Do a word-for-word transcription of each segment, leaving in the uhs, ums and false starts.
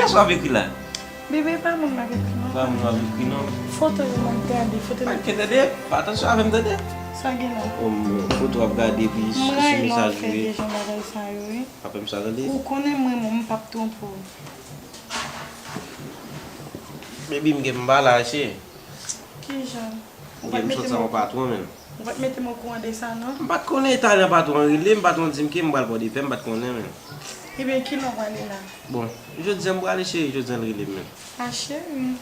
Sa w ap ekri la? Bebe, pa moun m ap ekri non. Pa moun w ap ekri non. Foto yo m ap gade, foto yo. Manke tande, pa atansyon avè m tande. Sa gen la? O, foto w ap gade, epi sou mesaj ou ye. Deja m bagay sa yo, wi. Pa fè m sa tande. Ou konnen mwen, mwen, m p ap twonpe w. Baby, m gen m pa la, cheri. Kijan? Ou pa t mete m okouran? Ou pa t mete m okouran de sa, non? M pa t konnen Italyan patwon an rele m, patwon an di m ke m pral Pòdepè, m pa t konnen, men. Ebyen, kilè w prale la? Bon, jodi a m prale, cheri, jodi a l rele m, men. A, cheri.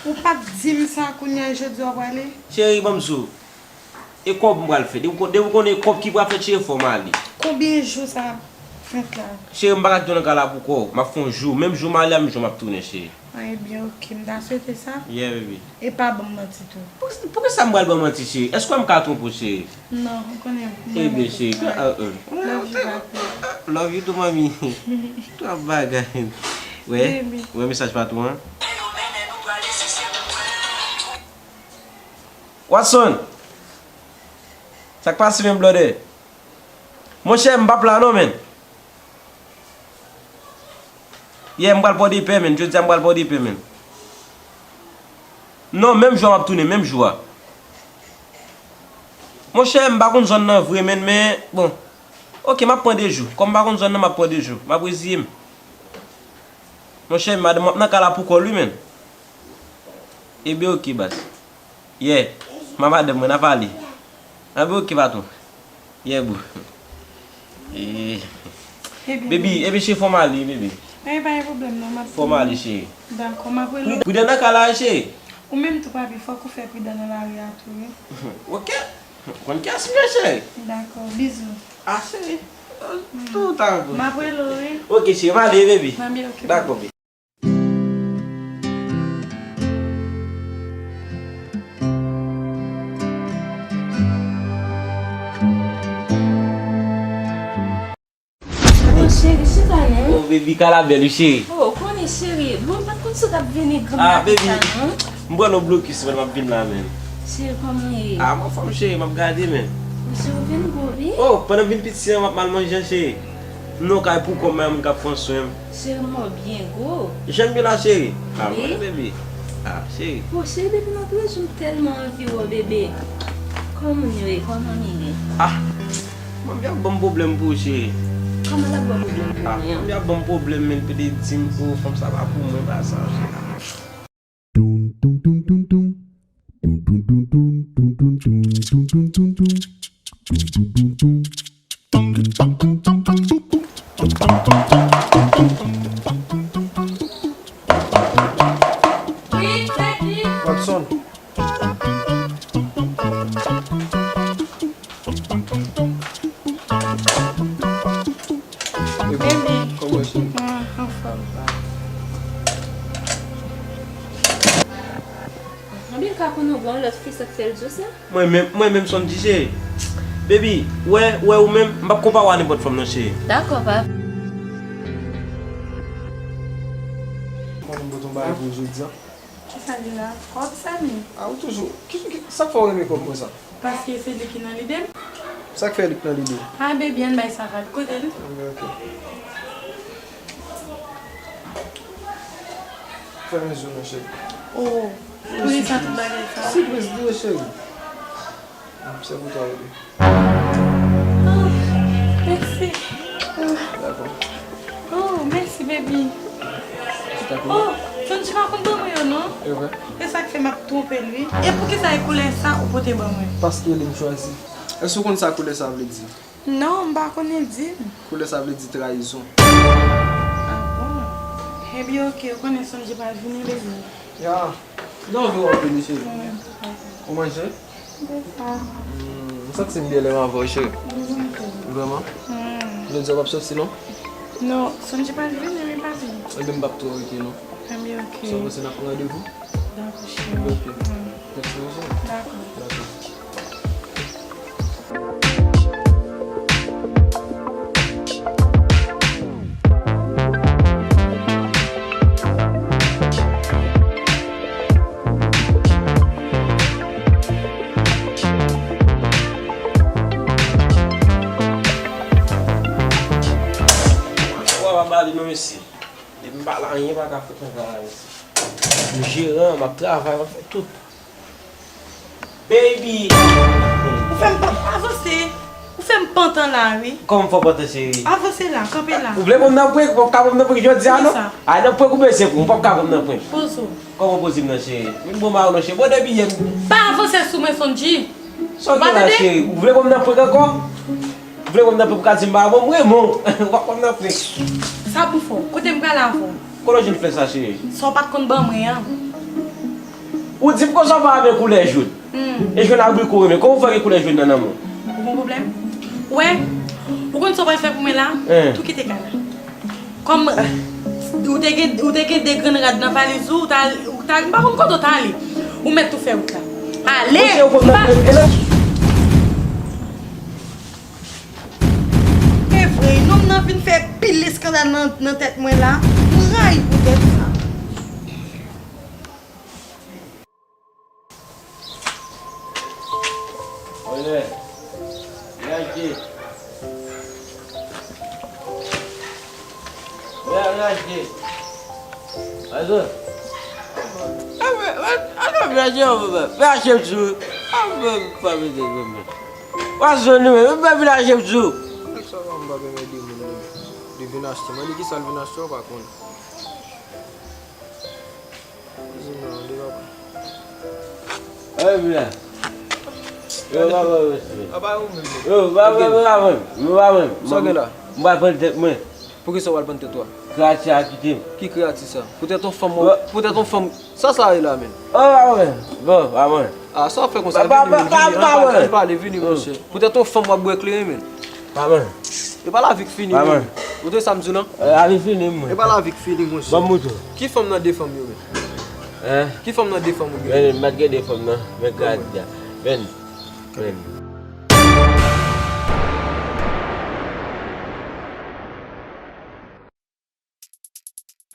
Ou pa t di m sa kounye a, jodi a w prale? Cheri, ban m di w. E kòb m pral fè. Depi w kon-, depi w konnen kòb ki pral fèt, cheri, fò m ale. Konbyen jou sa ap fèt la? Cheri, m pa ka kite w nan kay la pou kò. M ap fè yon jou. Menm jou m ale a, menm jou m ap tounen, cheri. A, ebyen, oke. M ta swete sa. Yeah, baby. E pa ban m manti tou. Pou, poukisa m pral ban w manti, cheri? Èske w wè m ka twonpe w, cheri? Non, ou konnen m renmen. Ebyen, cheri. Love you, papi. Love you too, manmi. Twòp bagay. Wè, wè mesaj patwon an. Watson! Sa k pase menm, blòdè? Monchè, m p ap la non, menn. Yeah, m pral Pòdepè, menn. Jodi a m pral Pòdepè, menn. Non, menm jou a m ap tounen, menm jou a. Monchè, m pa konn zòn nan vre, menn, men, bon. Oke, m ap pran de jou. Kòm m pa konn zòn nan, m ap pran de jou. M ap reziye m. Monchè, madanm, w ap nan kay la pou kò l, wi, menn. Ebyen, oke, baz. Yeah, ma madanm mwen, n a pale. Anben, oke, patwon. Yeah, boo. Eh. Ebyen, baby, ebyen, cheri, fò m ale, baby. Ebyen, pa gen pwoblèm, non, m ap... Fò m ale, cheri. Dakò, m ap rele w. Pridan nan kay la, cheri. Ou menm tou, papi, fòk ou fè pridan nan lari a tou, wi. Oke. Ou konn kiyès m ye, cheri. Dakò, bizou. A, cheri. Tout a bon. M ap rele w, wi. Oke, cheri, m ale, baby. Anben, oke. Dakò, baby. Bon, cheri, chita non. Oh, baby, kay la bèl, wi, cheri. Oh, ou konnen, cheri. Bon, m pa t konn si w t ap vini granm la konsa, non. Ah, baby. M pran yon blokis, men m ap vin la, menn. Cheri, kòman w ye? Ah, m anfòm, cheri, m ap gade, menn. Cheri, ou vin gwo, wi. Oh, pandan m vin piti an, m ap mal manje an, cheri. M nan yon kay pou kò m, m gen moun k ap pran swen m. Cheri, m wè w byen gwo. Jan m ye la, cheri? Ah, wi. Mwen, baby. Ah, cheri. Bon, cheri, depi nan premye jou, m tèlman anvi wè w, bebe. Kòman w ye? Kòman w ye? Ah, manmi ap ban m pwoblèm pou ou, cheri. Kòman l ap ban w pwoblèm pou mwen? Ah, manmi ap ban m pwoblèm, men li te di m, oh, fanm sa pa pou mwen, pa sa, cheri. Tum, tum, tum, tum, tum. Tum, tum, tum, tum. Tum, tum, tum, tum. Tum, tum, tum, tum. Watson. Baby. Kòman w ye, cheri? Ah, anfòm. Anben, ka konnen w gen yon lòt fi, sa k fè l di w sa? Mwen menm, mwen menm, Sondji, cheri. Baby, wè, wè ou menm, m p ap konpare w a nenpòt fanm non, cheri. Dakò, pap. Mwen menm pote yon bagay pou ou jodi a. Kisa li la? Kòb sa menm? A, ou toujou. Ki, ki, sa k fè w renmen kòb konsa? Paske se li ki nan lide m. Sa k fè li k nan lide w? A, baby, ann bay sa rad. Kote l? Ok, ok. Fèmen zye w, mon cheri. Oh, pou li sa tout bagay sa. Sipriz li ye, cheri. Se pou twa, baby. Oh, mèsi. Dakò. Oh, mèsi, baby. Chita, kounye a. Oh, Sondji pa konn ban mwen yo, non. E vre? Se sa k fè m ap twonpe l, wi. E poukisa e koulè sa ou pote ban mwen? Paske li m chwazi. Èske w konn sa koulè sa vle di? Non, m pa konnen, di m. Koulè sa vle di trayizon. Ah bon? Ebyen, oke, ou konnen Sondji pral vini, baby. Ya. Kounya w vin wè w vini, cheri? Ou manje? Deja. Hmm, m santi m byen lè m avè w, cheri. Vrèman? Hmm. Jodi a w p ap soti, non? Non, Sondji pral vini, wi, papi. Ebyen, m p ap twò rete, non. Ebyen, oke. Sa w panse, n ap pran randevou? Dakò, cheri. Ebyen, oke. Hmm. Mèsi, wi, cheri. Dakò. Dakò. Wa pa bale non, mesye. Anyen pa ka fèt ansanm avè sa. M jeran, m ap travay, m ap fè tout. Baby! Ou fè m pantan, avanse. Ou fè m pantan la, wi. Kòman m fè w pantan, cheri? Avanse la, kanpe la. Ou vle pran m nan prank? Ou p ap ka pran m nan prank jodi a, non? Kisa? A, nan prank ou bezwen pran, ou p ap ka pran m nan prank. Poze w. Kòman poze m nan, cheri? Vin bon mayo non, cheri. Bon, depi yè m. Pa avanse sou mwen, Sondji. Sa w gen la, cheri? Ou vle pran m nan prank ankò? Ou vle pran m nan prank pou ka di m pa bon? M renmen w. Ou p ap pran m nan prank. Sa pou fè w? Kote m prale avè w? Kote w jwenn flè sa, cheri? Sa w pa t konn ban mwen an. Ou di m konsa w pa renmen koulè jòn. Hmm. E jòn abriko w renmen. Kòman w fè gen koulè jòn nan nan men w? Ou gon pwoblèm? Ou wè, ou konn sa w pral fè pou mwen la? Hein. Tou kite kay la. Kòm ou te gen, ou te gen de grenn rad nan valiz ou, ou ta, ou ta, m pa konn kote w t ale. Ou mèt tou fè wout la. Ale! Monchè, ou konn nan e la. E vre, nonm nan vin fè pil eskandal nan, nan tèt mwen la. M rayi poutèt sa. Olè, lage. Lage. Azo. Azo, lage, azo, lage, azo. Azo, pa mete, mete. Wa zòn nou menm, pa vin achte m sou. Nèg sa pa m pa renmen de moun li. Li vin achte. Mwen di kisa l vin achte, w pa konn. Di non, li pa konn. Hey, vin la. Yo, pa mwen, mesye. A pa ou menm. Yo, pa mwen, pa mwen, pa mwen. Sa gen la? M pa pran tèt mwen. Poukisa w al pran tèt ou a? Kreyati a kite m. Ki kreyati sa? Poutèt yon fanm, poutèt yon fanm, sa sa ye la menm? Oh, pa mwen. Bon, pa mwen. Ah, sa w ap fè konsa? Vini, vini, ann pale, ann pale, vini, monchè. Poutèt yon fanm w ap bwè kleren menm. Pa mwen. E pa lavi k fini, non. Ou tande sa m di w lan? Lavi fini, mwen. E pa lavi k fini, monchè. Ban m mouton. Ki fanm nan de fanm yo menm? Hein? Ki fanm nan de fanm ou gen? Men, m pa t gen de fanm, non. Men, gad, gad. Men, men.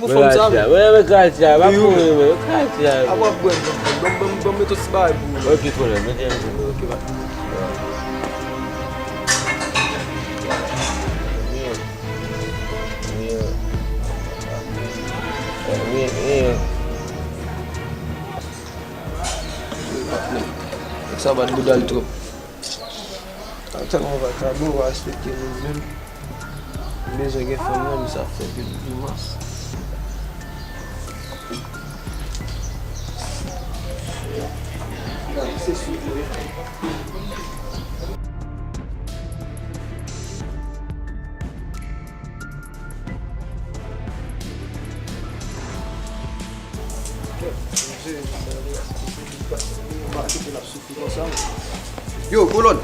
Pou fanm sa, men. Mwen, mwen, kal sa, pa pou mwen, mwen, kal sa. A w ap bwè, ban m, ban m, ban m met yon ti bagay pou ou. Ok, konnen, mete yon. Ok, bye. Wi, wi. Sa bat bouda l twòp. Sa tèlman vakabon, pa respekte moun menm. M bezwen gen fanm nan, men sa fè anpil grimas. Gade, se sou vre. Yo, kolòn.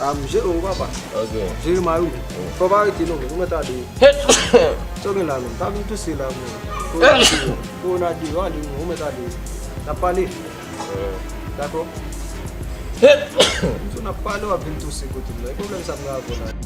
Ah, m jere w, papa. Ok. Jere may ou. Fò w pa rete non, men. Ou mèt ale. Sa w gen la, menm? Pa vin touse la, menm. Kowona deyò, ale, menm. Ou mèt ale. N ap pale. Dakò? M di w n ap pale, w ap vin touse kote m nan. E pwoblèm sa m gen avè w la?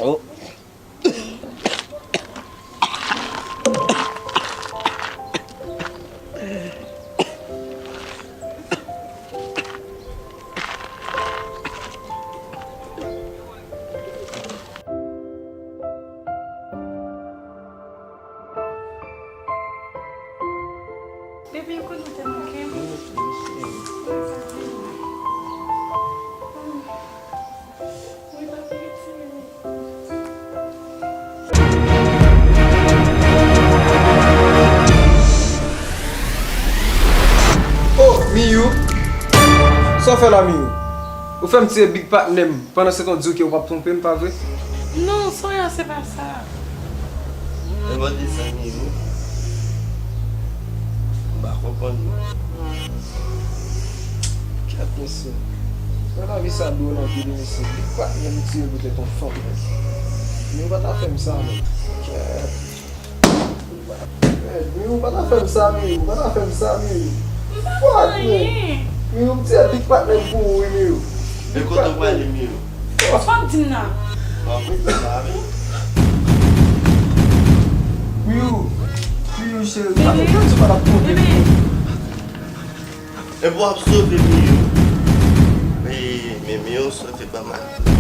Oh. Baby, ou konn ou te manke m. Wi, papi, retire. Oh, Miyou! Sa w fè la, Miyou? Ou fè m tire big patnè m, pandan se tan w di w ke w p ap twonpe m, pa vre? Non, Soya, se pa sa. E mande sa, Miyou? M pa konprann, non. Kèt, mesye. Wè lavi sa dwòl anpil, mesye. Big patnè m tire poutèt yon fanm, mesye. Men yo pa ta fè m sa, non. Kèt. Miyou, pa ta fè m sa, Miyou. Pa ta fè m sa, Miyou. Fuck, man. Miyou, m tire big patnè m pou ou, wi, Miyou. E kote w prale, Miyou? Sa w di m nan? Miyou, Miyou, cheri, pa ta fè m sa, pa ta fè m sa. Epi w ap sove Miyou. Men, men Miyou sove pa mal.